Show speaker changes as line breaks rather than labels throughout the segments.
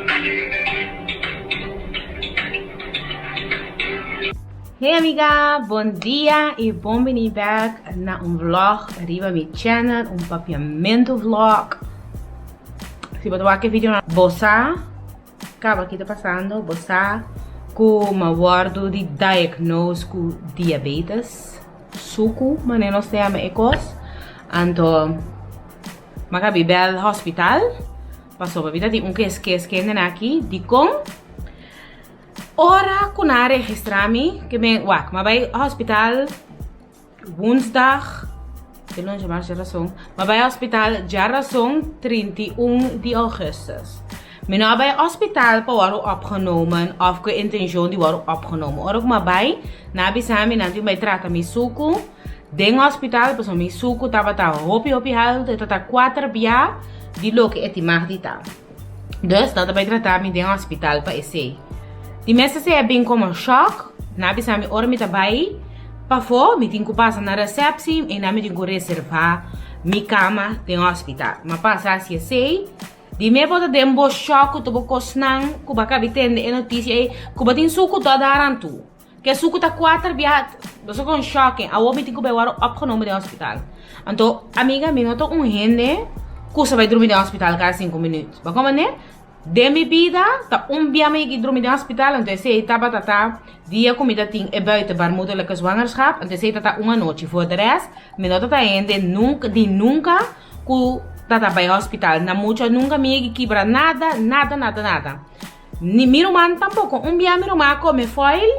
Hey amiga, bon dia y bon bini back na un vlog riba mi channel, un papiamento vlog. Si bo ta wak e video na bo sa kaba ki ta pasando, bo sa ku mi a wordo di diagnose ku diabetes, suku manera nos ta yama e kos. Anto mi a kabi bel hospital pasobra mi ta tin un kes kes kende nan aki dikon. Ora ku nan a registrá mi, ke mi wak, mi a bai hospital woensdag, e lunchi mas djarason, mi a bai hospital djarason 31 di augustus. Mi no a bai hospital pa wòrdu opgenomen òf ku e intenshon di wòrdu opgenomen. Ora ku mi a bai, nan a bisa mi nan tin bai trata mi suku den hospital pasobra mi suku tabata hopi hopi haltu, e tabata kuater bia di loke e tin mag di ta. Dus nan ta bai trata mi den hospital pa esei. Di mes esei a bin como shock. Nan a bisa mi ora mi ta bai pafó mi tin cu pasa na receptie y nan mi tin cu reserva mi cama den hospital. Mi a pasa haci esei. Di me bo ta den bo shock cu tur bo cosnan cu bo a cabi tende e noticia ei cu bo tin sucu tot daar aan toe. Ke suku ta kuater bia, boso kon shocking. Awor mi tin ku bai wòrdu opgenomen den hospital. Anto, amiga, mi no ta un hende ku sa bai drumi den hospital kada sinku minüt. Bo komprende? Den mi bida, ta un bia mi yegi drumi den hospital, anto esei tabata ta dia ku mi ta tin e buitenbaarmoederlijke zwangerschap, anto esei ta ta un anochi. Voor de rest, mi no ta ta hende nunka, di nunka ku ta ta bai hospital. Na mucha nunka mi yegi kibra nada, nada, nada, nada. Ni mi ruman tampoco. Un bia mi ruman a come foil.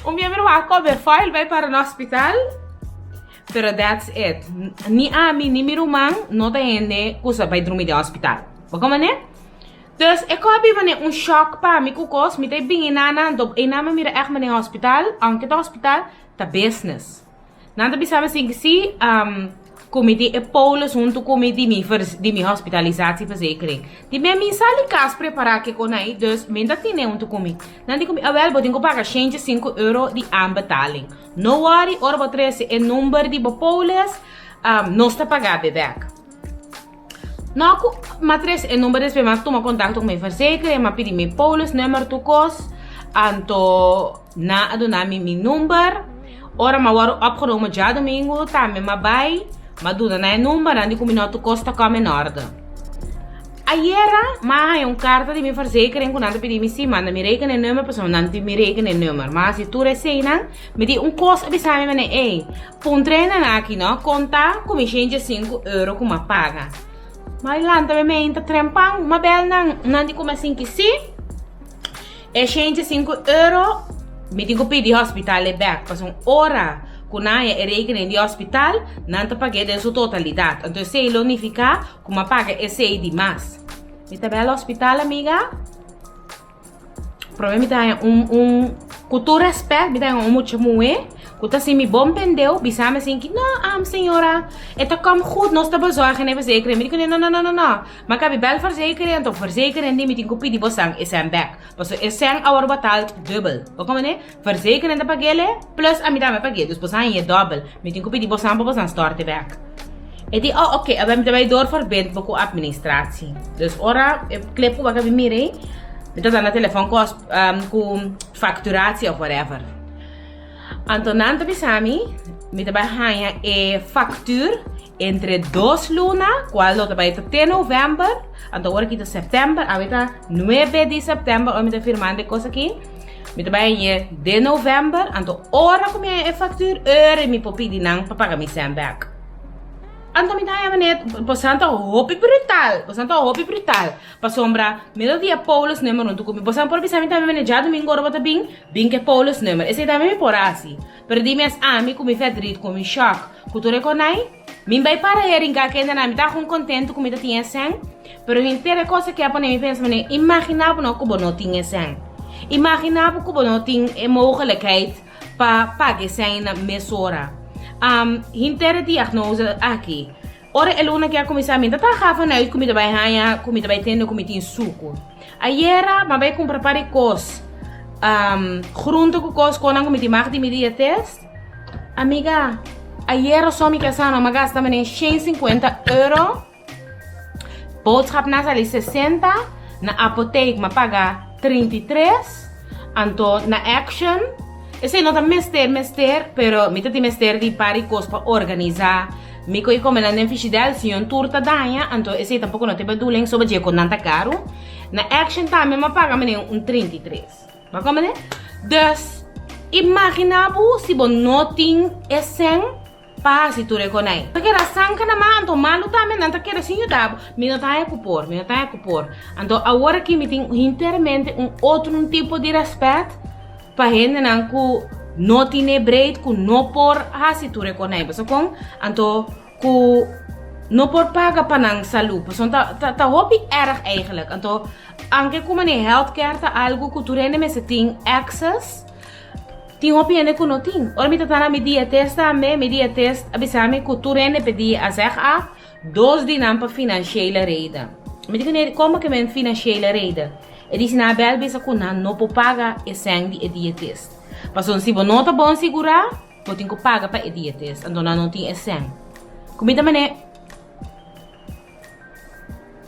Un bia mi ruman a come foil bai para na hospital. Pero that's it. Ni ami ni mi ruman no ta hende ku sa bai drumi den hospital. Bo komo ne? Dus e ko a biba ne un shock pa mi ku kos. Mi ta e bini nana anto e nan mi mira echt mane hospital. Aunke ta hospital, ta business. Nan ta bisa mi sin si ku mi tin e polis huntu ku mi di mi di mi hospitalisatieverzekering. Di mi mi sali kas prepará ke kon ei, dus mi ta tine huntu ku mi. Nan di ku mi, awel bo tin ku paga shente sinku euro di aanbetaling. No worry, ora bo trese e number di bo polis, nos ta paga bo bèk. No ku mi a trese e number despues mi a tuma kontakto ku mi verzekering, mi a pidi mi polisnummer tur kos, anto. Nan a duna mi mi number. Ora mi a wòrdu opgenomen djadumingu tambe mi a bai, mi a duna nan e number, nan di ku mi no tur kos ta kòm en orde. Ayera mi a haña un karta di mi verzekering ku nan ta pidi mi si manda mi rekeningnummer pasobra nan tin mi rekeningnummer. Mi a hasi tur eseinan, mi di un kos a bisa mi manera ey, puntra e nan aki no, konta ku mi shen sinku euro ku mi a paga. Mi a lanta mi meinta trempan, mi a bèl nan, nan di ku mi a sinti si. E shente sinku euro mi tin ku pidi hospital e bek pasobra un ora ku nan haña e rekening di hospital nan ta pag'é den su totalidat anto esei lo nifiká ku mi a paga esei di mas. Mi ta bel hospital amiga prome mi ta haña un un ku tur rèspèt mi ta haña un mucha muhé ku ta hasi mi bon pendeu bisa mi asin ki no señora e ta kòm gud nos ta bezorgen e verzekering mi di kuné no no no no no. Ma kabi bel verzekering anto verzekering di mi tin ku pidi bosan e sèn bèk. Pasobra e sèn a wòrdu bataald dubbel. Bo komprende? Verzekering ta pag'el plus ami tambe pag'é. Dus bosan hañ'é dòbel. Mi tin ku pidi bosan pa bosan stòrt'e bèk. E di, oh oké, awor mi ta bai doorverbind bo ku administratie. Dus ora e klep ku bo a kabi mira ei, mi ta na telefòn ku ku facturatie of whatever. Anto nan ta bisa mi, mi ta bai haña e factuur entre dos luna, cual lo ta bai ta te november, anto ora aki ta september, awe ta nuebe di september ora mi ta firmando e cos aki, mi ta bai hañ'e de november, anto ora cu mi haña e factuur, ora mi por pidi nan pa paga mi cen bek. Anto mi ta haña manera, bosan ta hopi brutal, bosan ta hopi brutal, pasobra mi no tin e polis nummer hunto cu mi, bosan por bisa mi tambe manera djadomingo ora bo ta bin, bin cu e polis nummer, esey tambe mi por haci, pero di mes ami cu mi verdriet, cu mi shock, Ku tur e konai, mi bai para e rinka kende nan. Mi ta agun kontentu ku mi ta tin e sèn, pero henter e kos aki a pone mi pensa manera, imaginá bo no ku bo no tin e sèn. Imaginá bo ku bo no tin e mogelijkheid pa paga e sèn na mesora. Henter e diagnose aki, ora e luna aki a kuminsá mi ta traha vanuit ku mi ta bai haña ku mi ta bai tende ku mi tin suku. Ayera mi a bai kumpra par di kos, grunte ku kos, konan ku mi tin mag di mi dietist. Amiga, ayera so mi casá no, m'a gasta mane 150 euro. Boodschap nan a sali 60, na apotheek m'a paga 33, anto na Action, esei no ta mester mester, pero mi ta tin mester di par di kos pa organisá mi ku e komenan den fishidèl, si yon tur ta daña, anto esei tampoko no ta e bedoeling, soba dje ku nan ta karu. Na Action tambe m'a paga menen un 33. Bo a komprendé? Dus, imaginá bo si bo no tin e sèn pa hasi tur e konai. Ta keda sanka na man, anto malu tambe nan ta keda sin yuda bo. Mi no ta haña ku por, mi no ta haña ku por. Anto awor aki mi tin hintermente un otro un tipo di rèspèt pa hendenan ku no tin e breed, ku no por hasi tur e konai. Bo sa kon? Anto ku no por paga pa nan salú. Pasobra ta ta hopi erg eigenlijk. Anto anke ku manera healthcare ta algu ku tur hende mester tin access. Tin hopi hende ku no tin. Ora mi ta ta na mi dietist tambe, mi dietist a bisa mi ku tur hende p'e dia a zeg af, dos di nan pa financiële reden. Mi di kuné, komo ke men financiële reden? E di si nan a bèl bisa ku nan no por paga e sèn di e dietist. Pasobra si bo no ta bon sigurá, bo tin ku paga pa e dietist, anto nan no tin e sèn. Ku mi ta manera,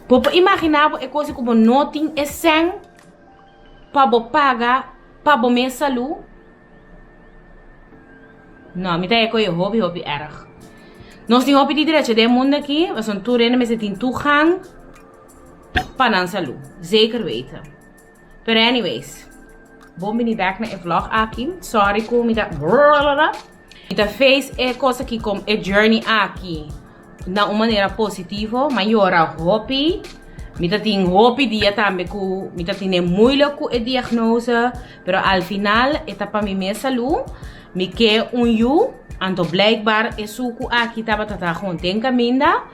bo por imaginá bo e kos ku bo no tin e sèn? Pa bo paga pa bo mes salú? No, mi ta e koe hopi hopi erg. Nos tin hopi di drecha den e mundo aki, pasobra tur hende mester tin toegang pa nan salú. Zeker weten. Pero anyways, bon bini bek na e vlog aki. Sorry ku mi ta Mi ta face e kos aki kom e journey aki na un manera positivo. Mi a yora hopi. Mi ta tin hopi dia tambe ku mi ta tene moeilijk ku e diagnose. Pero al final e ta pa mi mes salú. Mi ke un yu. Anto blijkbaar e suku aki tabata ta gewoon den kaminda.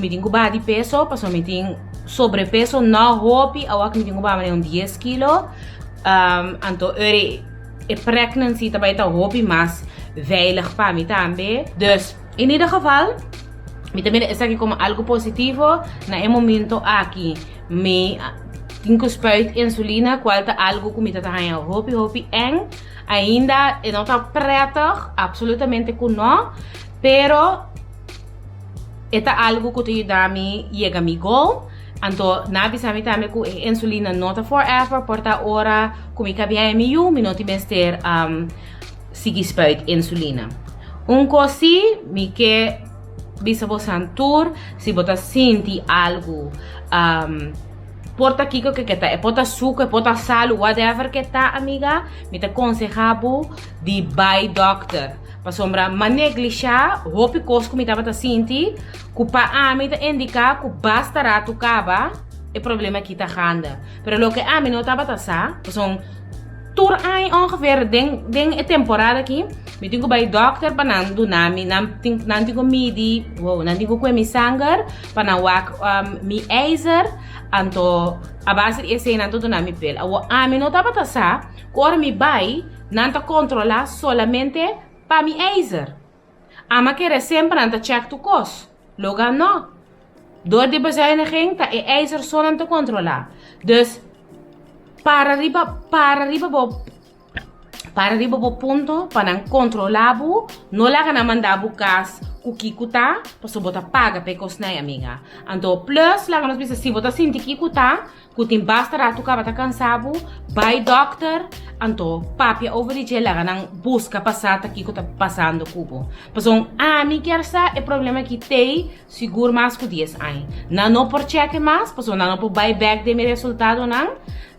Mi tin ku baha di peso pasobra mi tin sobrepeso no hopi. Awor mi tin ku baha manera un dies kilo. Anto ora E pregnancy ta bai ta hopi mas veilig pa mi tambe. Dus, in ieder geval, mi ta mira esaki como algo positivo. Na e momento aki, mi tin cu spuit insulina, cual ta algo cu mi ta ta haña hopi hopi eng. Ainda e no ta prettig, absolutamente cu no, pero e ta algo cu ta yuda mi yega mi goal. Anto nan a bisa mi tambe ku e insulina no ta forever, por ta ora ku mi kabia e mi yu mi no tin mester sigui spuit insulina. Un kos si mi ke bisa bosan tur, si bo ta sinti algu por ta kiko ke ta, e por ta suku, e por ta salu, whatever ke ta amiga, mi ta konseha bo di bai dòkter. Pasobra m'a neglisha hopi kos ku mi tabata sinti. Ku pa ami ta indiká ku basta ratu kaba e problema aki ta ganda. Pero loke ami no tabata sa, pasobra tur aña ongeveer den den e temporada aki mi tin ku bai dòkter pa nan duna mi nan tin nan tin ku midi wow nan tin ku kue mi sanger pa nan wak mi ijzer anto a base di esei nan ta duna mi pil. Awor ami no tabata sa ku ora mi bai nan ta kontrolá solamente pa mi ijzer. Ama kere semper nan ta check tu kos. Loga no. Door di bezuiniging ta e ijzer so nan ta kontrola. Dus para riba para riba bo para riba bo punto pa nan kontrola bo. No laga nan manda bo kas ku kiko ta pasobra bo ta paga pa e kosnan amiga. Anto plus laga nos bisa si bo ta sinti kiko ta Ku tin basta ratu kaba ta kansa bo, bai dòkter, anto papia over di dje laga nan buska pa sa ta kiko ta pasando ku bo. Pasobra ami kier sa e problema ki tei sigur mas ku dies aña. Nan no por chèke mas, pasobra nan no por bai bèk den mi resultadonan,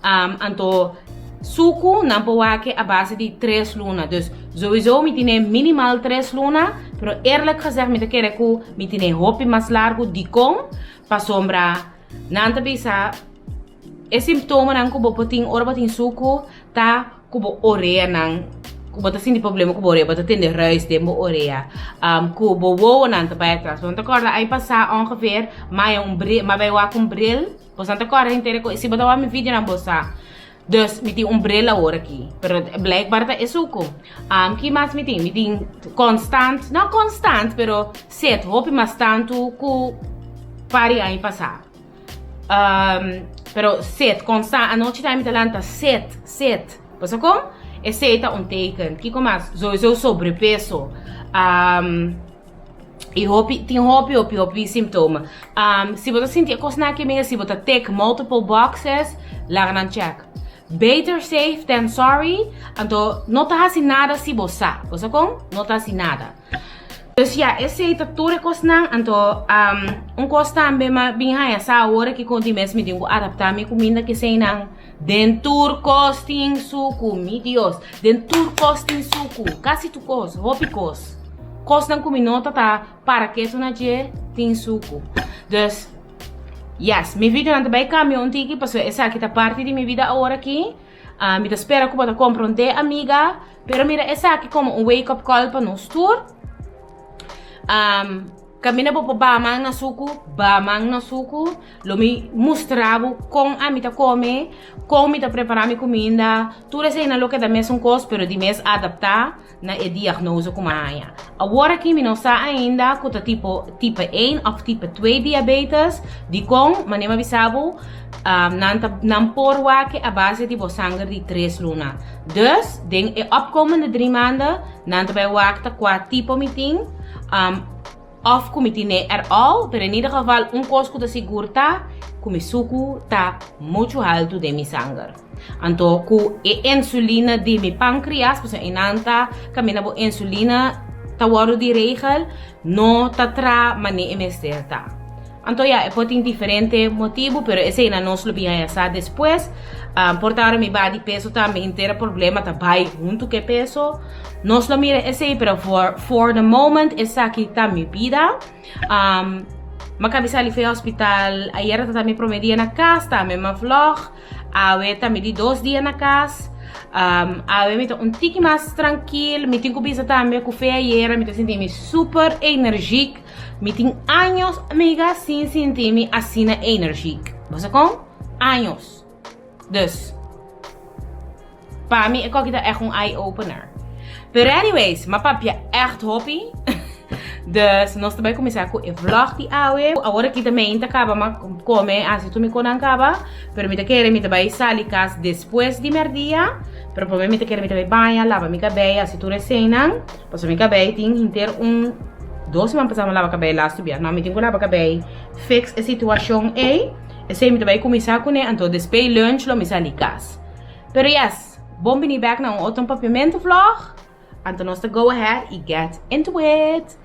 anto suku nan por wak a base di tres luna. Dus souiso mi tine minimal tres luna, pero eerlijk gezegd mi ta kere ku mi tine hopi mas largu. Dikon? Pasobra. Nan ta bisa e simptomanan ku bo por tin ora bo tin suku ta ku bo oreanan ku bo ta sinti problema ku bo orea bo ta tende ruis den bo orea ku bo wowonan ta bai atras bo no ta kòrda aña pasá ongeveer m'a un bril m'a bai wak un bril bo sa no ta kòrda henter e si bo ta wak mi videonan bo sa dus mi tin un bril awor aki pero blijkbaar ta e suku ki mas mi tin mi tin konstant no konstant pero Set hopi mas tantu ku par di aña pasá. Pero set konstant anochi tambe mi ta lanta set, set. Bo sa kon? Esei ta un teken. Kiko mas? Souiso sobrepeso. I hopi, tin hopi, hopi, hopi simptoma. Si bo ta sinti e kosnan aki amiga, si bo ta tick multiple boxes, laga nan check. Beter safe than sorry, anto no ta hasi nada si bo sa. Bo sa kon? No ta hasi nada. Dus ya, esei ta tur e kosnan. Anto, un kos tambe ma bin haña sa awor aki kon di mes mi tin ku adaptá mi kuminda keseinan. Den tur kos tin suku, mi Dios. Den tur kos tin suku, kasi tur kos, hopi kos. Kosnan ku mi no ta ta para ketu na dje, tin suku. Dus, yes, mi videonan ta bai kambia un tiki pasobra esaki ta parti di mi bida awor aki. Mi ta spera ku bo ta komprondé, amiga. Pero mira esaki komo un wake up call pa nos tur. Kaminda bo por baha man na suku, baha man na suku. Lo mi mustra bo kon ami ta kome, kon mi ta prepará mi kuminda. Tur eseinan lo keda mesun kos, pero di mes adaptá na e diagnose ku mi a haña. Awor aki mi no sa ainda ku ta tipo type één òf type twee diabetes. Dikon? Manera mi a bisa bo, nan ta nan por wak a base di bo sanger di tres luna. Dus, den e opkomende drie maanden, nan ta bai wak ta kua tipo mi tin. Of ku mi tine er al, pero in ieder geval un kos ku ta sigur ta ku mi suku ta muchu haltu den mi sanger. Anto ku e insulina di mi pankrias, pasobra einan ta kaminda bo insulina ta wòrdu di regel, no ta tra manera e mester ta. Anto ya, e por tin diferente motibu, pero eseinan nos lo bin haña sa despues. Por ta ora mi baha di peso tambe henter e problema ta bai huntu ku e peso. Nos lo mira esei, pero for for the moment esaki ta mi bida. Mi a kabi sali for e hospital ayera ta ta mi prome dia na kas, tambe mi a vlog. Awe ta mi di dos dia na kas. Awe mi ta un tiki mas trankil. Mi tin ku bisa tambe ku fe ayera mi ta sinti mi super energiek. Mi tin años, amiga, sin sinti mi asina energiek. Bo sa kon? Años. Dus, pa mi e koki ta echt un eye opener. Pero anyways, m'a papia echt hopi. Dus, nos ta bai kuminsá ku e vlog di awe. Awor aki ta meinta kaba, m'a kome hasi tur mi konan kaba. Pero mi ta kere mi ta bai sali kas despues di mèrdia. Pero promé mi ta kere mi ta bai baña, laba mi kabei, hasi tur eseinan. Pasobra mi kabei tin henter un dos siman pasá mi a laba kabei lastu bia. No, mi tin ku laba kabei, fix e situashon ei. Esei mi ta bai kuminsá kuné, anto despei lunch lo mi sali kas. Pero yes, bon bini bèk na un otro Papiamentu vlog. Anto nos ta go ahead i get into it!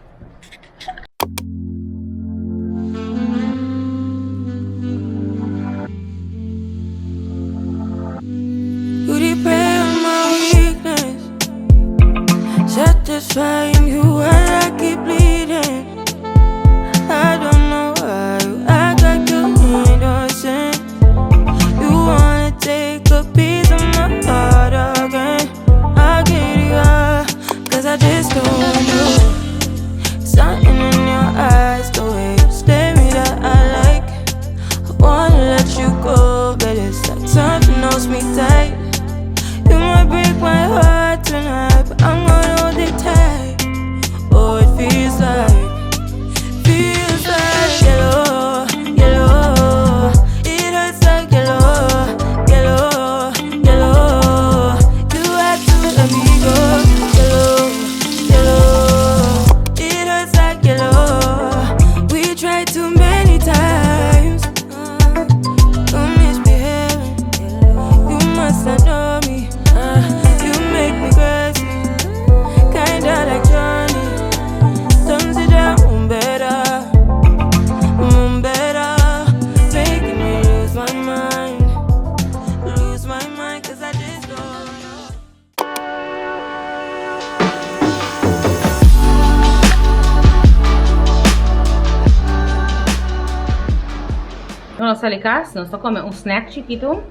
Nos sali cas, nos ta come un snack chiquito.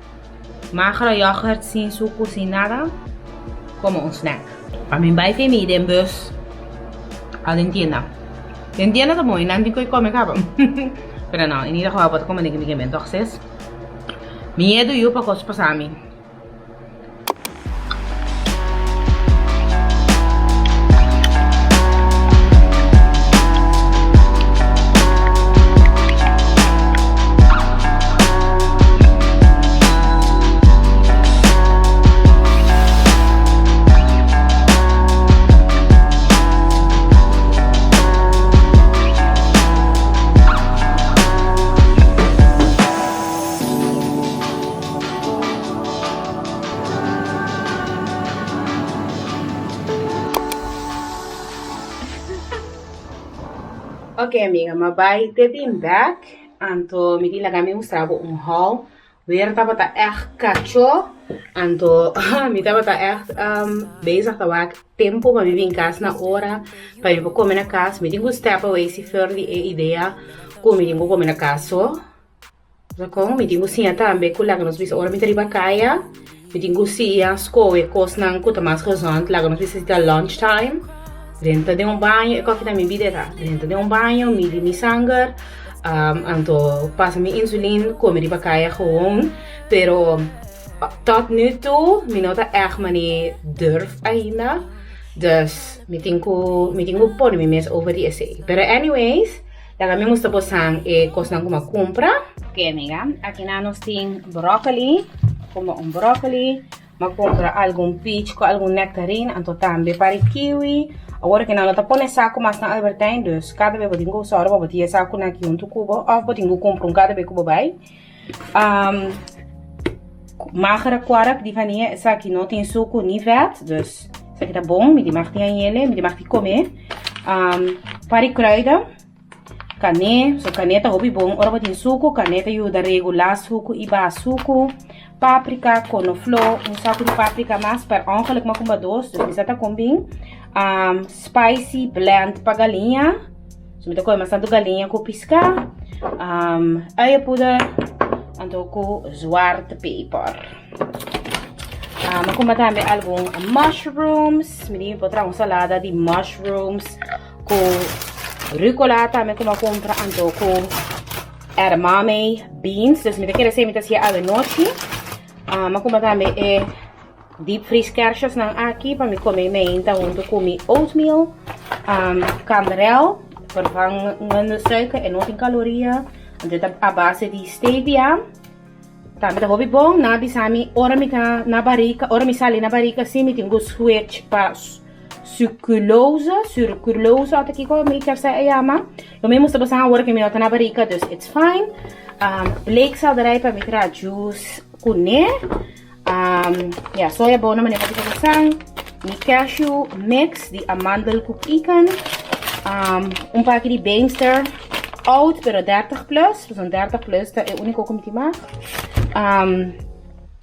Magere yoghurt sin sucu, sin nada. Como un snack. Pa mi bai fe mi den bus al den tienda. Den tienda ta mooi, nan tin koe come caba. Pero no, in ieder geval bo ta come den mi toch sis. Miedo yu pa cos pasa mi. Ok amiga, m'a bai te bin bek, anto mi tin laga mi mustra bo un haul. Weer tabata echt kacho, anto mi tabata echt bezig ta wak tempo pa mi bin kas na ora, pa mi por kome na kas. Mi tin ku step away si for di e idea ku mi tin ku kome na kas so. Sa kon? Mi tin ku siña tambe ku laga nos bisa ora mi ta riba kaya, mi tin ku siña skohe kosnan ku ta mas gezond. Laga nos bisa si ta lunch time, drenta den un baño, e koki ta mi bida e ta, drenta den un baño, midi mi sanger, anto pasa mi insulin, kome riba kaya gewoon. Pero tot nu toe mi no ta ègt manera durf ainda, dus mi tin ku mi tin ku pone mi mes over di esei. Pero anyways. Laga mi mustra bosan e kosnan ku mi a kumpra. Ok amiga, aki nan nos tin broccoli, como un broccoli, mi a kumpra algun peach ku algun nectarine, anto tambe par di kiwi. Awor ki nan no ta pone saku mas na Albert Heijn, dus kada bes bo tin ku sòru pa bo tin e sakunan aki huntu ku bo òf bo tin ku kumpra un kada bes ku bo bai. Magere kwark di vania, esaki no tin suku ni vet, dus esaki ta bon, mi di mag tin añele, mi di mag di come. Par di kruiden, kané, so kané ta hopi bon ora bo tin suku, kané ta yuda regulá suku i baha suku. Paprika, konofló, un saku di paprika mas, per ongeluk mi a kumpra dos, dus mi sa ta kon bin. Spicy blend pa galiña. So mi ta kome mas tantu galiña ku piská, uienpoeder, anto ku zwarte peper. Mi a kumpra tambe algun mushrooms, mi di mi por traha un salada di mushrooms ku rucola tambe ku mi a kumpra anto ku edamame beans. Dus mi ta kere esei mi ta hasié awenochi. Mi a kumpra tambe e Deep freeze kershesnan aki pa mi come meinta hunto cu mi oatmeal. Kanderel, vervangende suiker e no tin caloria. Anto e ta a base di stevia. Tambe ta hopi bon. Nan a bisa mi ora mi ta na barika, ora mi sali na barika si mi tin cu switch pa sucralose, sucralose ota kiko mi kier sa e yama. Lo mi mustra boso awor cu mi no ta na barika dus it's fine. Bleekselderij pa mi traha juice cune. Ya, soya bonen manera di komesan. Mi cashew mix di amandel ku pecan. Un paki di Beemster oud, pero 30 plus. Dus un 30 plus ta e único ku mi tin mas.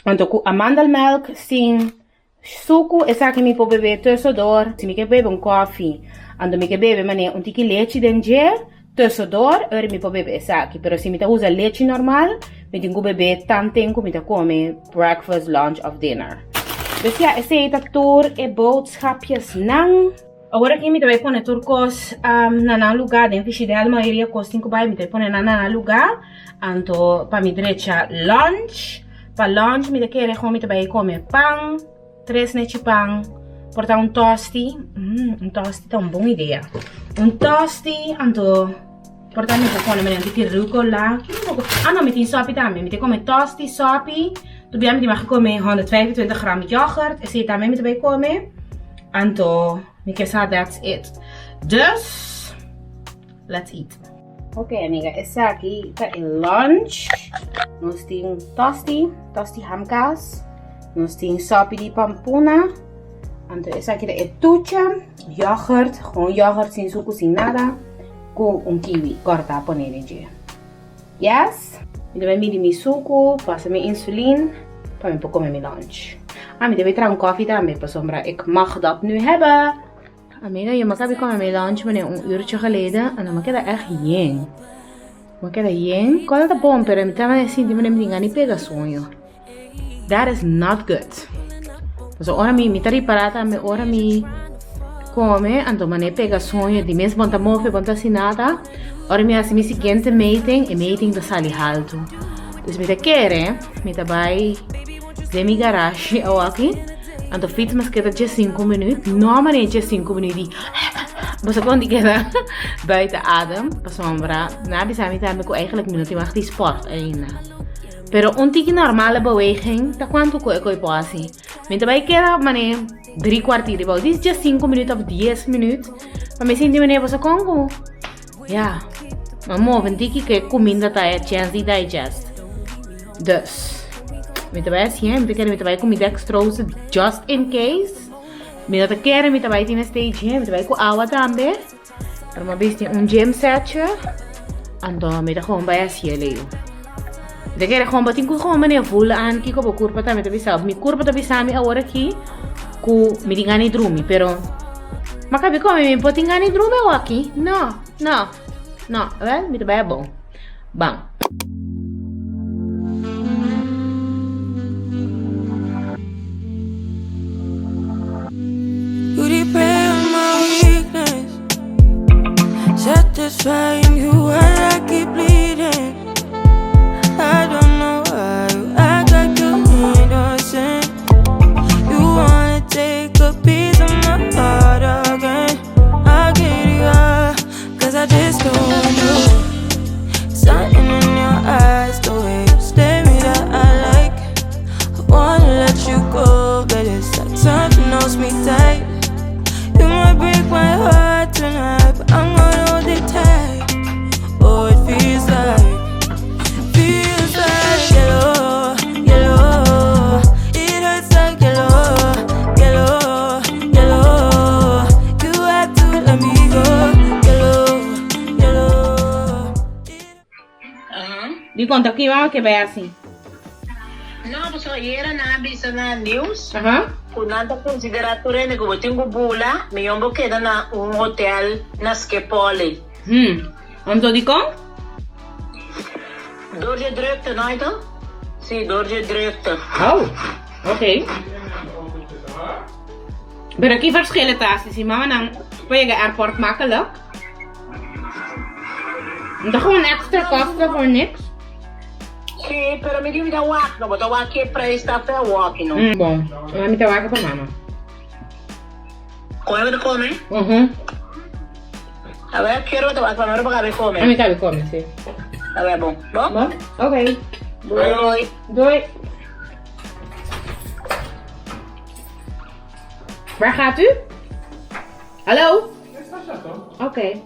Anto ku amandelmelk sin suku, esaki mi por bebe tussendoor. Si mi ke bebe un koffie, anto mi ke bebe manera un tiki lechi den dje. Tussendoor, ora mi por bebe esaki, pero si mi ta usa lechi normal, mi tin ku bebe tanten ku mi ta kome breakfast, lunch of dinner. Dus ya, esei ta tur e boodschapjesnan. Awor aki mi ta bai pone tur kos na nan lugá den fishidèl, mayoria kos tin ku bai mi ta bai pone nan na nan lugá, anto pa mi drecha lunch. Pa lunch mi ta kere kon mi ta bai kome pan. Tres nechi pan, por ta un tosti. Un tosti ta un bon idea. Un tosti, anto por ta mi por pone meneer un tiki rucola. Ah no, mi tin sopi tambe. Mi ta come tosti, sopi. Tobia mi tin mag come 125 gram yoghurt. Esey tambe mi ta bay come. Anto mi ke sa that's it. Dus, let's eat. Ok amiga, esaki ta e lunch. Nos tin tosti, tosti hamkaas. Nos tin sopi di pampuna. Anto esaki ta e tucha, yoghurt, gewoon yoghurt sin suku, sin nada, ku un kiwi korta pone den dje. Yes? Mi ta bai midi mi suku, pasa mi insulin, pa mi por kome mi lunch. Ah, mi ta bai traha un koffie tambe, pasobra ik mag dat nu hebben. Amiga, yo me acabé come mi lunch meneer un uurtje geleden en dan me queda echt yen. Me queda yen. Cual ta bon, pero mi taba sinti meneer mi tin pega sueño. That is not good. So ora mi mi ta ripara tambe ora mi come, anto mane pega sueño di mes bon ta move, bon ta haci nada. Ora mi haci mi siguiente meeting, e meeting ta sali halto. Dus mi ta kere, mi ta bai den mi garage awaki. Anto fiets mas keda dje sinku minuut. No manera dje sinku minuut di bo sa kon di keda buiten adem. Pasobra nan a bisa mi tambe ku eigenlijk mi no tin wak di sport ainda. Pero un tiki normale beweging ta kuantu ku e koi por hasi. Mi ta bai keda manera dri kwartier riba. Dis dje sinku minuut of dies minuut. Pa mi sinti manera bo sa kon ku ya mi a move un tiki ku e kuminda ta e chens di digest. Dus, mi ta bai hasié, mi ta kere mi ta bai ku mi dextrose just in case. Mi no ta kere mi ta bai tin e stage, mi ta bai ku awa tambe. Pero mi a bisti un gym setje. Anto mi ta gewoon bai hasié leu. Mi ta kere gewoon bo tin ku gewoon manera voel aan kiko bo kurpa tambe ta bisa. Mi kurpa ta bisa mi awor aki ku mi tin gana di drumi, pero mi a kabi kome mi por tin gana di drumi awor aki? No, no, no. Wel, mi ta bai abou. Ban. Di konta ki mama ke bai hasi?
No, pasobra ayera nan a bisa na news ku nan ta konsiderá tur hende ku bo tin ku bula, mihó bo keda na un hotel na Schiphol.
Anto dikon?
Door dje drukte, no Aito? Sí, door dje drukte.
Oh, ok. Pero ki verschil e ta hasi si mamanan por yega airport makkelijk? No ta gewoon extra kosten voor niks?
Sí, pero mi di mi ta wak no, bo ta wak ke prijs ta fer wak no.
Bon, mi ta wak pa mama.
Come bo ta come?
Mhm.
A ver, quiero te vas pa mama pa cabe come.
A mi cabe come, sí.
A ver, bon. Bon?
Bon, ok.
Doei.
Doei. Waar gaat u? Hallo? Oké. Okay.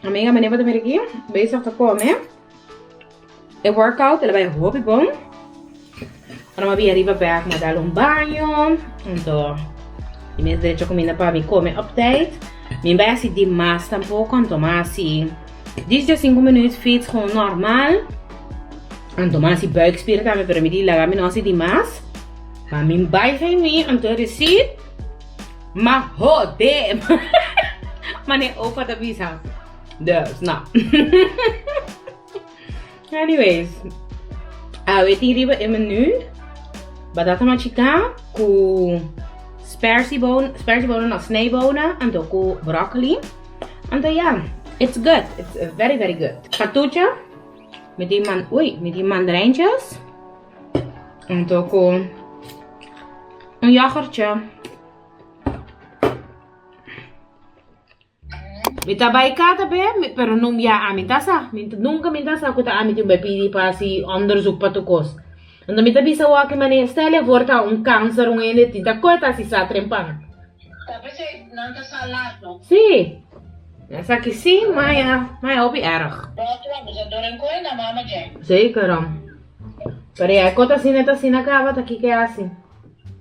Amiga, meneer wat er hier bezig te komen. E workout, el a bai hopi bon. Ora mi a bia riba bek, mi a dal un baño. Anto, mi mes derecho kuminda pa mi kome op tijd. Mi bai hasi di mas tampoko, anto mi a hasi dies di sinku minuut fiets gewoon normal. Anto mi a hasi buikspier tambe, pero mi di laga mi no hasi di mas. Ma mi bai geen mi, anto resi ma hode. Mane opa ta bisa. Dus, no. Anyways, awe tin riba e menu batata machiká ku spersiebonen, spersiebonen no, snijbonen, anto ku broccoli. Anto ya, it's good, it's very very good. Katoetje met die man, oei, met die mandarijntjes. Anto ku un yoghurtje. Mi ta bai kada be, pero no ya ami ta sa. Mi nunka mi ta sa ku ta ami tin bai pidi pa hasi onderzoek pa tur kos. Anto mi ta bisa wak manera stel je voor ta un kanser un hende tin ta koe ta hasi sa trempan.
Ta p'esei nan ta sa laat no?
Si. Esaki si, ma ya, ma ya hopi erg.
Dòkter a bisa dor en koe na mama dje.
Zeker. Pero ya e kos ta asina ta asina kaba ta kiko e hasi.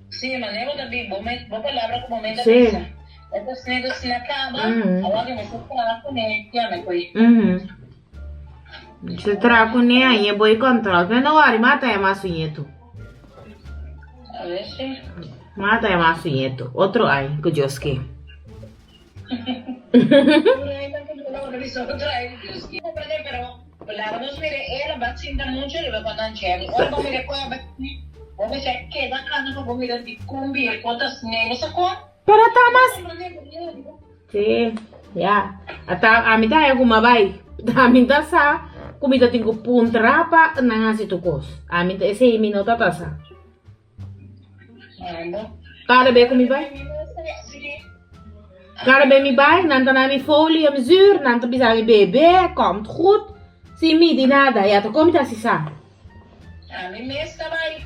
Si, manera bo ta bi, bo me, bo palabra ku bo me ta
Si.
bisa. E ta sne ta sna kaba, awor ke mester traha kuné, ya me koe.
Mester traha kuné, ahí e bo e control. Pero no worry, mata e mas su ñetu.
A ver si.
Mata e mas su ñetu. Otro ay, ku Dios ke. Pero ta mas Sí, ya. Ata ami ta haya ku mi a bai. Ami ta sa ku mi ta tin ku puntra pa nan hasi tur kos. Ami ta esei mi no ta ta sa. Kada be ku mi bai. Kada be mi bai, nan ta na mi foliumzuur, nan ta bisa mi bebe, komt goed. Sin midi nada, ya ta kon mi ta hasi sa.
Ami mes ta bai.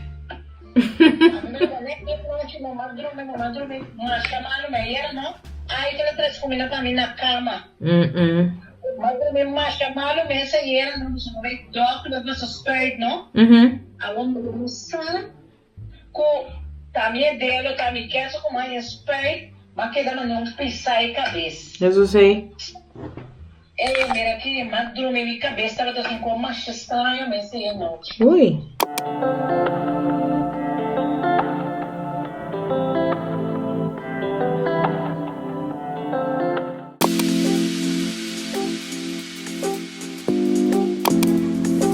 Ami mes ta bai. Nochi mama drumi, mama drumi, masha malu mi ayer no. Ai ta tres kumina pa mi na kama. Mama drumi masha malu mes ayer no, pasobra mi bai dòkter mi a pasa spuit no. Awor mi sa ku. Ta mi e delo, ta mi keso ku m'a spuit, m'a keda mane un pisa e kabes.
Eso si.
Ey, mira aki, m'a drumi mi kabes tabata sin kon masha straño mes e nochi.
Uy.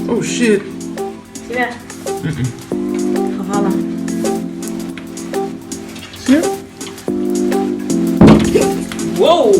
Oh shit.
Zie je? Gevallen.
Zie je?
Wow!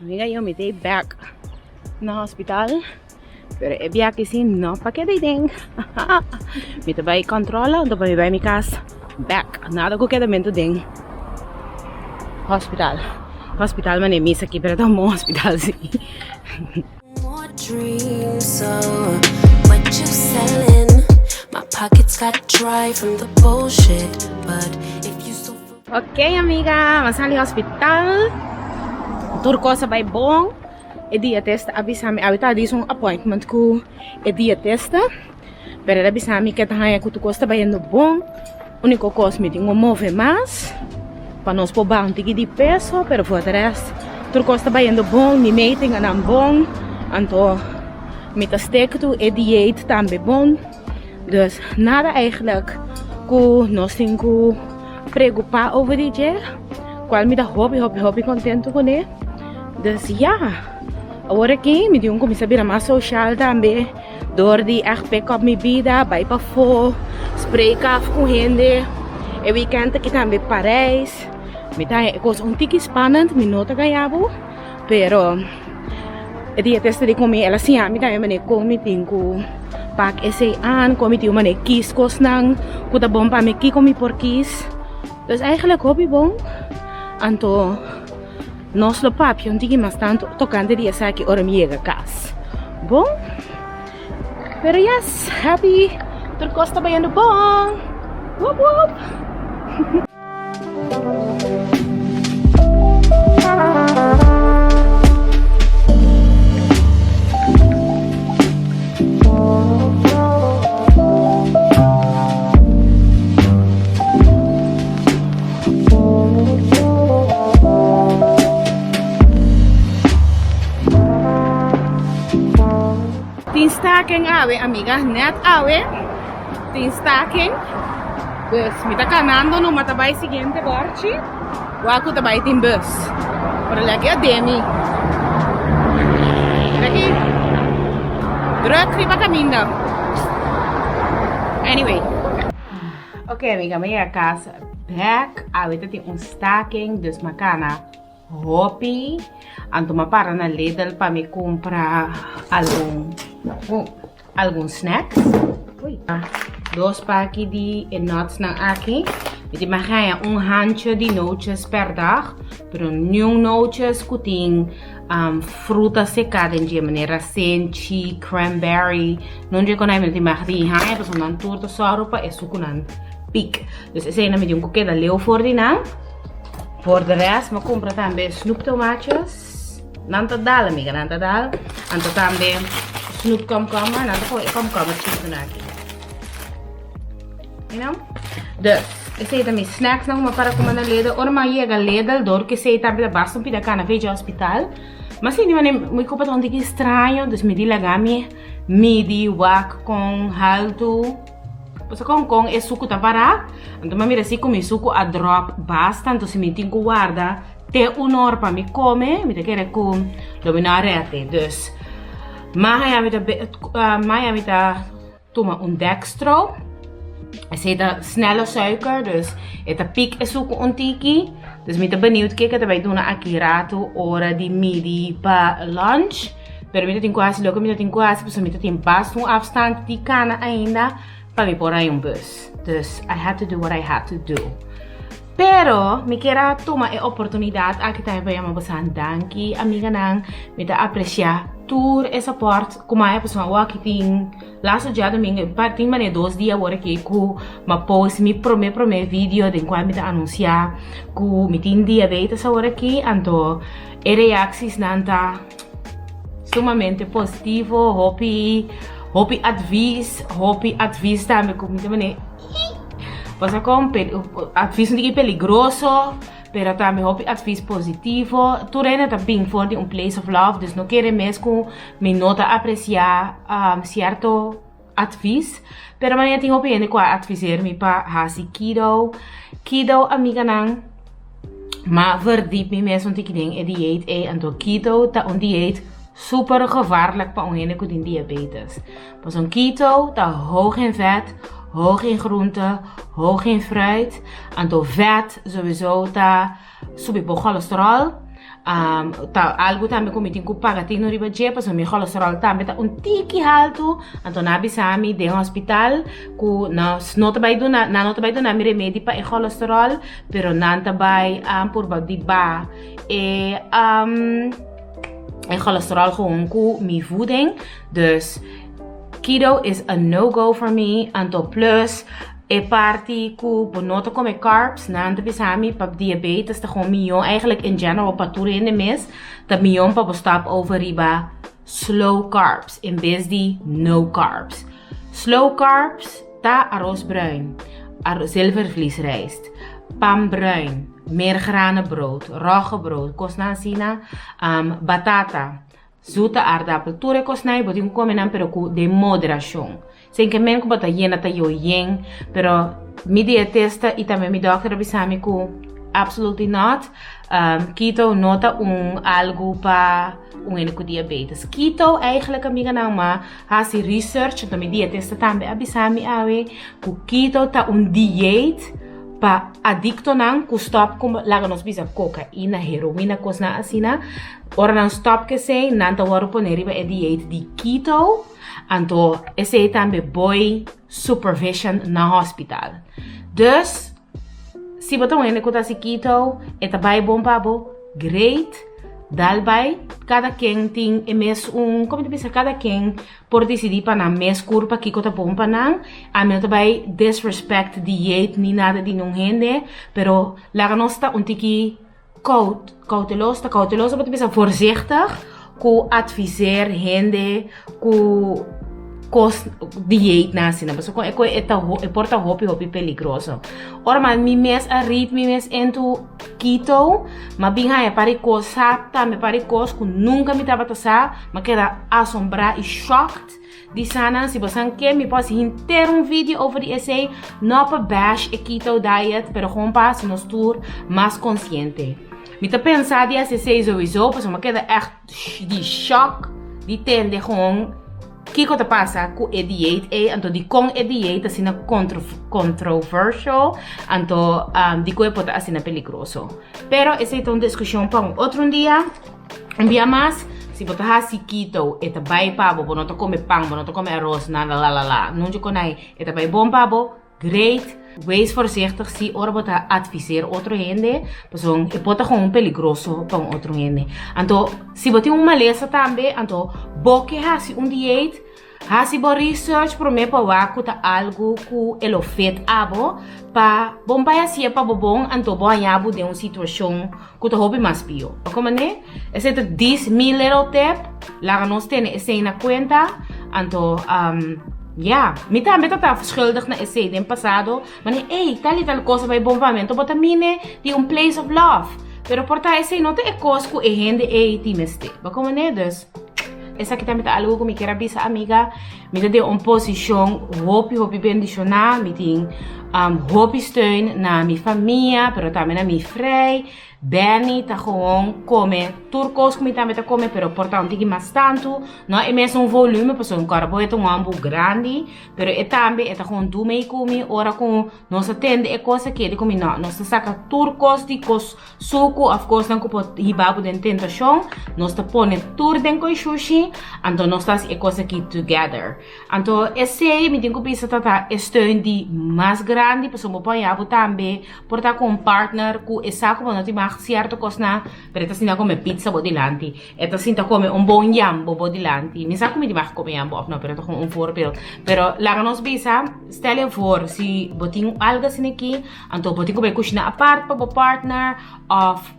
Amiga, yo mi ta back na hospital. Pero e biaha si no pa keda den. Mi ta bai controla, anto pa mi bai mi cas back. Nada ku kedamento den hospital. Hospital mane misa aki, pero ta un bon hospital si.
More dreams, so what you selling? My pockets got dry from the bullshit, but if you so
Ok, amiga, m'a sali hospital. Tur cos a bai bon. E dietista a bisa mi, awita a disa un appointment ku e dietista. Pero el a bisa mi ke ta haña ku tur cos ta bayendo bon. Unico cos mi tin ku move mas pa nos por baha un tiki di peso, pero for de rest tur cos ta bayendo bon, mi meting a nan bon. Anto mi ta stick to e dieet tambe bon. Dus nada eigenlijk ku nos tin ku preocupa over di dje, cual mi ta hopi hopi hopi contento kuné. Dus ya, awor aki mi tin ku kuminsá bira mas social tambe dor di ègt pick up mi bida, bai pafó, spreek af ku hende. E weekend aki tambe Parijs, mi ta haña e kos un tiki spannend, mi no ta gaña bo, pero e dietista di ku mi el a siña mi tambe manera kon mi tin ku pak esei an, kon mi tin ku manera kis kosnan ku ta bon pa mi, kiko mi por kis. Dus eigenlijk hopi bon, anto nos lo papia un tiki mas tantu tokante di esaki ora mi yega kas. Bon? Pero yes, happy, tur kos ta bayendo bon. Woep woep! Tin staking awe amiga, net awe tin staking. Dus mi ta kanando numa ta bai siguiente borchi, wak ku ta bai tin bus. Pero leki a demi. Mira aki, druk riba kaminda. Anyway. Ok amiga, mi yega kas bek. Awe ta tin un staking, dus mi a kana hopi. Anto mi a para na Lidl pa mi kumpra algun algun snacks. Uy. Dos paki di e nutsnan aki. Mi tin mag haña un hancho di noches per dag, pero niun noches ku tin um, fruta seká den dje, manera senchi, cranberry. Non dje konai mi no tin mag di haña, pasobra nan tur ta sòru pa e sukunan pik. Dus eseinan mi tin ku keda leu for di nan. Voor de rest, mi a kumpra tambe snoeptomaatjes. Nan ta dal, amiga, nan ta dal. Anto tambe snoep komkommer. Nan ta pon e komkommer chikitu aki. You know? Dus, esei ta mi snacks nan ku mi a para kuma na Lidl. Ora mi a yega Lidl, dor ku esei tambe ta basta un pida kana vechi hospital. Mi a sinti manera mi kopa ta un tiki straño, dus mi di laga mi midi wak kon haltu. Paso kon kon e suku ta pará, anto mi a mira si ku mi suku a drop basta, anto si mi tin ku warda te un or pa mi kome, mi ta kere ku lo mi no a rete. Dus, maña mi ta maña mi ta tuma un dextro. Esei ta snelle suiker, dus e ta piek e suku un tiki. Dus mi ta benieuwd kiko ta bai duna aki rato ora di midi pa lunch. Pero mi ta tin ku hasi loke mi ta tin ku hasi pasobra mi ta tin basta un afstand di kana ainda pa mi por haña un bus. Dus I had to do what I had to do. Pero mi kier a tuma e oportunidat aki tambe pa yama bosan danki amiganan. Mi ta aprecia tur e support ku maya pasobra awor aki tin laatste djadomingo pa tin manera 2 dia awor aki ku mi a post mi prome prome video den cual mi ta anuncia ku mi tin diabetes awor aki. Anto e reactiesnan ta sumamente positivo, hopi hopi advies, hopi advies tambe ku mi ta manera pasa kon advies un tiki peligroso, pero tambe hopi advies positivo. Tur hende ta bin for di un place of love, dus no kere mes ku mi no ta aprecia cierto advies, pero manera tin hopi hende ku a adviseer mi pa hasi keto. Keto, amiganan, m'a verdiep mi mes un tiki den e dieet ei, anto keto ta un dieet super gevaarlijk pa un hende ku tin diabetes. Pasobra keto ta hoog in vet, hoog in groente, hoog in fruit, anto vet sowieso ta subi bo cholesterol. Ta algo tambe ku mi tin ku paga tino riba dje pasobra mi cholesterol tambe ta un tiki haltu. Anto nan a bisa mi den hospital ku nan no ta bai duna nan no ta bai duna mi remedi pa e cholesterol, pero nan ta bai purba di baha e e cholesterol gewoon ku mi voeding. Dus keto is a no go for me. Anto plus e parti ku bo no ta kome carbs, nan ta bisa mi pa diabetes ta gewoon mihó, eigenlijk in general pa tur hende mes ta mihó pa bo stap over riba slow carbs en bes di no carbs. Slow carbs ta aros bruin, zilvervliesrijst, pan bruin, meergranenbrood, roggebrood, kosnan asina, batata, zoete aardappel, tur e kosnan ei bo tin ku kome nan pero ku den moderashon. Sin ke men ku bo ta yena ta yo yen, pero mi dietista i tambe mi dòkter a bisa mi ku absolutely not, keto no ta un algu pa un hende ku diabetes. Keto eigenlijk amiganan m'a hasi research, anto mi dietista tambe a bisa mi awe ku keto ta un dieet pa adiktonan ku stòp ku laga nos bisa kokaina, heroina, kosnan asina. Ora nan stòp ku esei nan ta wòrdu pone riba e dieet di keto. Anto esei tambe boy supervision na hospital. Dus, si bo ta un hende ku ta hasi keto, e ta bai bon pa bo, great, dal bai. Kada ken tin e mes un, komo ta bisa, kada ken por disidí pa nan mes kurpa kiko ta bon pa nan. Ami no ta bai disrespect dieet ni nada di niun hende, pero laga nos ta un tiki Cauteloso ta cauteloso bo ta bisa voorzichtig ku adviseer hende ku kos dieetnan asina pasobra kon e ta e por ta hopi hopi peligroso. Ora mas mi mes a read mi mes into keto m'a bin haña par di kos sa tambe par di kos ku nunka mi tabata sa m'a keda asombrá i shocked. Di sanan, si bosan ke mi por hasi henter un video over di esei, no pa bash e keto diet, pero gewoon pa hasi nos tur mas konsiente. Mi ta pensa di hasi esei sowieso, pasobra mi a keda ègt di shock di tende gewoon kiko ta pasa ku e dieet ei, anto dikon e dieet ta asina controversial, anto dikon e por ta asina peligroso. Pero esei ta un diskushon pa un otro dia. Un bia mas, si bo ta hasi keto, e ta bai pa bo, bo no ta kome pan, bo no ta kome aros, nada la la la, nunca kon ai, e ta bai bon pa bo, great. Wees voorzichtig si ora bo ta adviseer otro hende, pasobra e por ta gewoon peligroso pa un otro hende. Anto, si bo tin un malesa tambe, anto bo ke hasi un dieet, Hasi bo research prome pa wak ku ta algu ku e lo fit abo pa bon bai hasie pa bo bon anto bo haña bo den un situashon ku ta hopi mas pio. Oko manera? Esei ta dis mi little tip, laga nos tene esei na kuenta anto ya mi tambe ta ta schuldig na esei den pasado manera ey tal i tal kos a bai bon pa mi anto bo ta mine di un place of love pero por ta esei no ta e kos ku e hende ey tin mester. Bo komo manera? Dus. Esaki tambe ta algu ku mi kier a bisa amiga. Mi ta den un posishon hopi hopi bendishoná. Mi tin hopi steun na mi famia, pero tambe na mi frei. Benny ta gewoon kome tur kos ku mi tambe ta kome, pero por ta un tiki mas tantu. No e mesun volume, pasobra un kòrbo e ta un hòmber grandi, pero e tambe e ta gewoon du mei ku mi ora ku nos a tende e kos aki, e di ku mi no, nos ta saka tur kos di kos Suku of kosnan ku por hiba bo den tentashon, nos ta pone tur den koi shushi, anto nos ta hasi e kos aki together. Anto esei mi tin ku bisa ta ta e steun di mas grandi, pasobra bo por haña bo tambe por ta ku un partner ku e sa ku bo no tin mag sierto kosnan, pero e ta sinta kome pizza bo dilanti, e ta sinta kome un bon yambo bo dilanti. Mi sa ku mi tin mag kome yambo of no, pero ta kon un voorbeeld. Pero laga nos bisa, stel je voor si bo tin algu asina aki, Anto bo tin ku bai kushina apart pa bo partner òf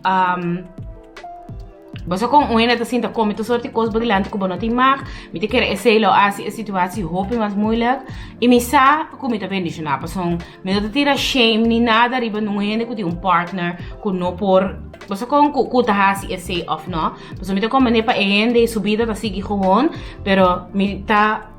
bo sa kon un hende ta sinta kome tur sorti kos bo dilanti ku bo no tin mag. Mi ta kere esei lo hasi e situasi hopi mas moeilijk i mi sa ku mi ta bendishoná pasobra mi no ta tira shame ni nada riba nun hende ku tin un partner ku no por bo sa kon ku ta hasi esei òf no. Pasobra mi ta komprende pa e hende su bida ta sigui gewoon pero mi ta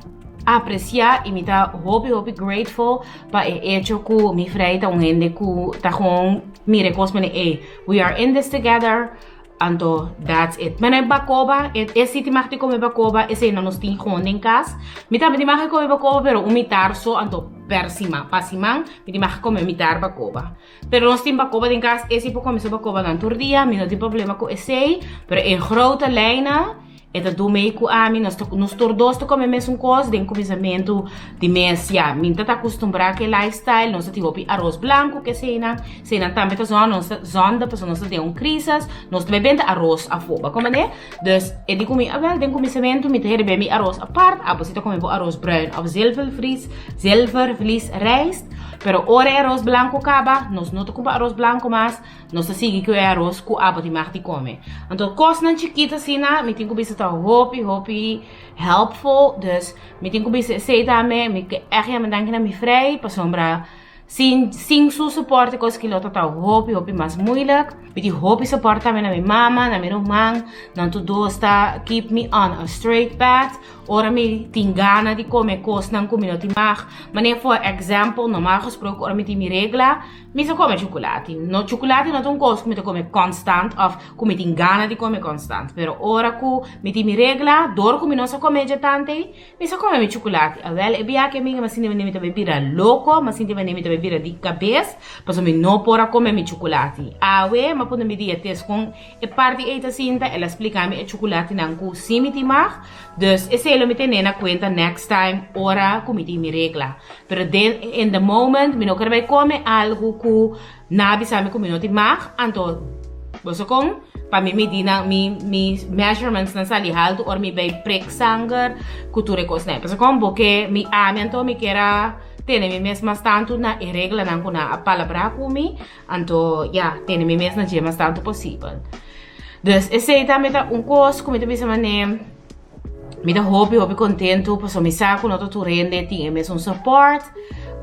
Aprecia y mi ta hopi hopi grateful pa e hecho cu mi frei ta un hende cu ta gewoon mira e cos mene ey we are in this together anto that's it. Mene bacoba e si tin mag di come bacoba esey no nos tin gewoon den cas. Mi tambe tin mag di come bacoba pero un mitar so anto per siman pa siman mi tin mag di come mitar bacoba. Pero nos tin bacoba den cas e si por come su bacoba nan tur dia mi no tin problema cu esey pero en grote lijnen E ta du mei ku ami, nos ta nos tur dos ta kome mesun kos den kuminsamentu di mes. Ya, mi ta ta akustumbrá ku e lifestyle, nos ta tin hopi aros blanku ku eseinan, eseinan tambe ta zònde, nos ta zònde pasobra nos ta den un krisis, nos ta bai benta aros afó, bo a komprendé? Dus e di ku mi, awèl, den kuminsamentu mi ta herde mi aros apart, abo si ta kome bo aros bruin òf zilvervries, zilvervlies rijst, pero ora e aros blanku kaba, nos no ta kumpra aros blanku mas, Nos ta sigui ku e aros ku abo tin mag di kome. Anto kosnan chikito asina mi tin ku bisa ta hopi hopi helpful. Dus mi tin ku bisa esei tambe. Mi ke ègt yama danki na mi frei pasobra sin sin su support e kos kilo ta ta hopi hopi mas moeilijk. Mi tin hopi support tambe na mi mama, na mi ruman. Nan tur dos ta keep me on a straight path. Ora mi tin gana di kome kosnan ku mi no tin mag. Manera for example normal gesproken ora mi tin mi regla. Mi sa kome chukulati. No, chukulati no ta un kos ku mi ta kome konstant òf ku mi tin gana di kome konstant. Pero ora ku mi tin mi regla, dor ku mi no sa kome dje tante ei, mi sa kome mi chukulati. Awèl, e bia ke amiga mi a sinti manera mi ta bai bira loko, mi a sinti manera mi ta bai bira di kabes, pasobra mi no por a kome mi chukulati. Awe, mi a puntra mi dietes kon e parti ei ta sinta, el a splika mi e chukulatinan ku si mi tin mag. Dus esei lo mi tene na kuenta next time ora ku mi tin mi regla. Pero den in the moment mi no ker bai kome algu ku nan a bisa mi ku mi no tin mag, anto boso kon pa mi midi nan mi mi measurements nan sali haltu ora mi bai prik sanger ku tur e kosnan. Pasobra kon bo ke mi ami anto mi kier a tene mi mes mas tantu na e reglanan ku nan a palabrá ku mi, anto ya tene mi mes na dje mas tantu posibel. Dus esei tambe ta un kos ku mi ta bisa manera. Mi ta hopi hopi kontentu pasobra mi sa ku no ta tur hende tin e mesun support.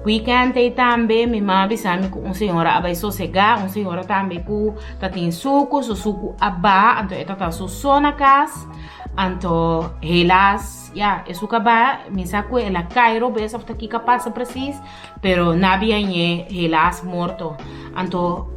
Weekend ei tambe mi mama a bisa mi ku un señora a bai sosegá, un señora tambe ku ta tin suku, su suku a baha, anto e ta ta su so na kas. Anto helaas ya e suku a baha, mi sa ku el a kai robes òf ta kiko a pasa presis, pero nan a bia ñe helaas morto. Anto.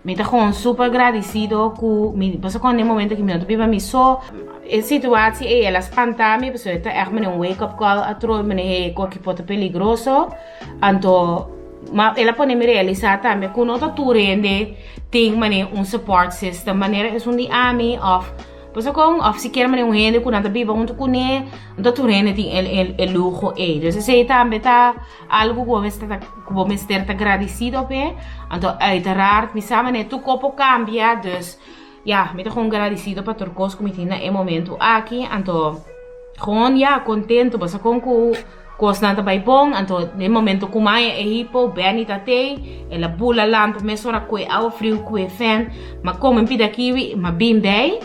Mi ta gewoon super gradicido cu mi, pasobra con den momento cu mi no ta biba mi so, e situatie ey el a spanta mi pasobra e ta echt mane un wake up call atrobe mane hey cu aki por ta peligroso, anto ma el a pone mi realisa tambe cu no ta tur hende tin mane un support system manera esun di ami of Pasobra kon of sikiera manera un hende ku nan ta biba huntu kuné, no ta tur hende tin e luho ei. Dus esei tambe ta algu ku bo mester ta ku bo mester ta gradisido p'e. Anto uiteraard mi sa manera tur kos por kambia, dus ya, mi ta gewoon gradisido pa tur kos ku mi tin na e momentu aki. Anto gewoon ya, kontentu pasobra kon ku Kosnan ta bai bon, anto den momento ku maya e hipo, Benny ta tei, el a bula lamp mesora ku e awa friu ku e fen, ma komo en pida kiwi, ma bin bei.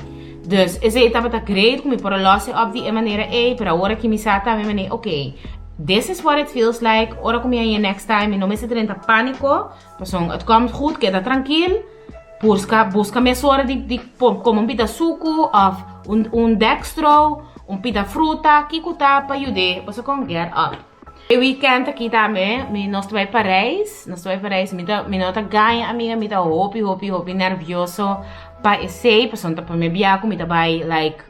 Dus esei tabata great ku mi por a los e op di e manera ei, pero awor aki mi sa tambe manera, ok, this is what it feels like, ora ku mi hañ'e next time mi no mester drenta pániko, pasobra het komt goed, keda trankil, buska, buska mesora di, di komo un pida suku òf un, un dextro. Un pida fruta, kiko ta pa yud'é, boso kon get up. E weekend aki tambe mi nos ta bai Parijs, nos ta bai Parijs, mi ta mi no ta gaña amiga, mi ta hopi hopi hopi nervioso pa esei, pasobra ta prome bia ku mi ta bai like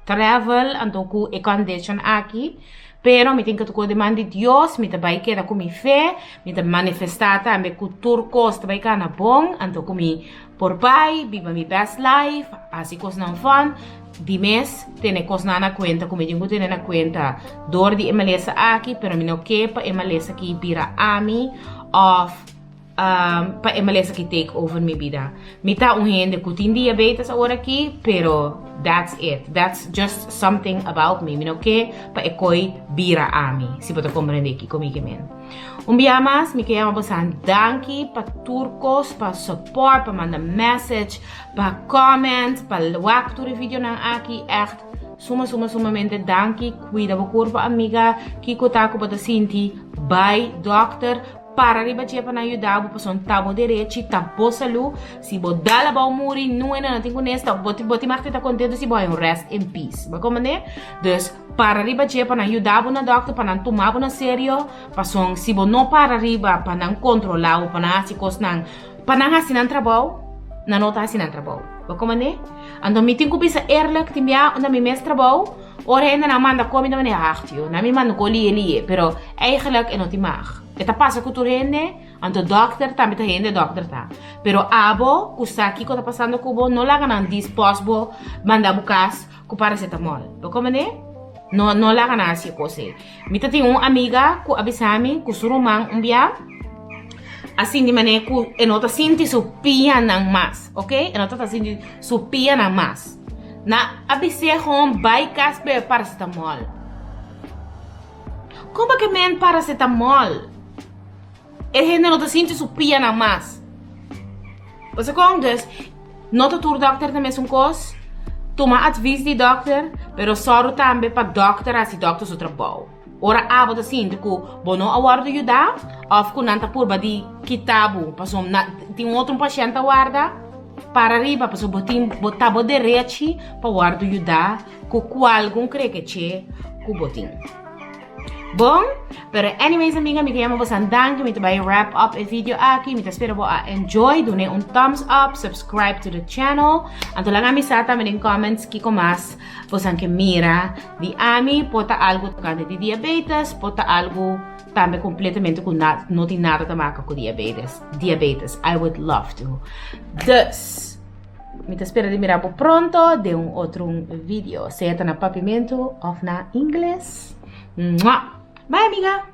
travel anto ku e condition aki, pero mi tin ku tuko di man di Dios, mi ta bai keda ku mi fe, mi ta manifesta tambe ku tur kos ta bai kana bon, anto ku mi por bai biba mi best life, hasi kosnan fun, di mes tene kosnan na kuenta ku mi tin ku tene na kuenta dor di e malesa aki, pero mi no ke pa e malesa aki bira ami òf pa e malesa aki take over mi bida. Mi ta un hende ku tin diabetes awor aki, pero that's it, that's just something about me, mi no ke pa e koi bira ami, si bo ta komprende kiko mi ke men. Un bia mas mi ke yama bosan danki pa tur kos, pa support, pa manda message, pa comment, pa wak tur e videonan aki, echt suma suma sumamente danki, kuida bo kurpo amiga, kiko ta ku bo ta sinti, bai dokter, para riba dje pa nan yuda bo pasobra ta bo derechi, ta bo salu, si bo dal abou muri nue nan no tin kunes, ta bo bo tin mag ta kontento si bo haña un rest in peace, bo komprende? Dus para riba dje pa nan yuda bo na dokter, pa nan tuma bo na serio, pasobra si bo no para riba pa nan kontrola bo, pa nan hasi kosnan, pa nan hasi nan trabou, nan no ta hasi nan trabou, bo komprende? Anto mi tin ku bisa eerlijk tin bia unda mi mes trabou, Ora hende nan manda komi ta manera hard yo. Nan mi manda ko lie lie, pero eigenlijk e no tin mag. E ta pasa ku tur hende, anto dokter tambe ta hende dokter ta. Pero abo ku sa kiko ta pasando ku bo, no laga nan dispos bo manda bo kas ku paracetamol. Bo komprende? No no laga nan hasi e kos ei. Mi ta tin un amiga ku a bisa mi ku su ruman un bia a sinti manera ku e no ta sinti su pianan mas, ok? E no ta sinti su pianan mas. Na a bis'é gewoon bai kas bebe paracetamol. Kon pa ke men paracetamol? E hende no ta sinti su pianan mas. Bo sa kon? Dus, no ta tur dòkter ta mesun kos. Tuma advis di dòkter, pero sòru tambe pa dòkter hasi dòkter su trabou. Ora abo ta sinti ku bo no a wòrdu yudá òf ku nan ta purba di kita bo pasobra nan tin un otro pashènt ta warda, para riba pasobra bo tin bo ta bo derechi pa wòrdu yudá ku kualgun krekeche ku bo tin. Bon, pero anyways amiga mi ta yama bosan danki, mi ta bai wrap up e video aki, mi ta spera bo a enjoy, dune un thumbs up, subscribe to the channel, anto laga mi sa tambe den comments kiko mas bosan ke mira di ami, por ta algo tocante di diabetes, por ta algo tambe completamente ku na, no tin nada te maka ku diabetes, diabetes, I would love to. Dus, Mi ta spera di mira bo pronto den un otro video, sea ta na Papiamento of na Ingles. Mwah! Bye amiga!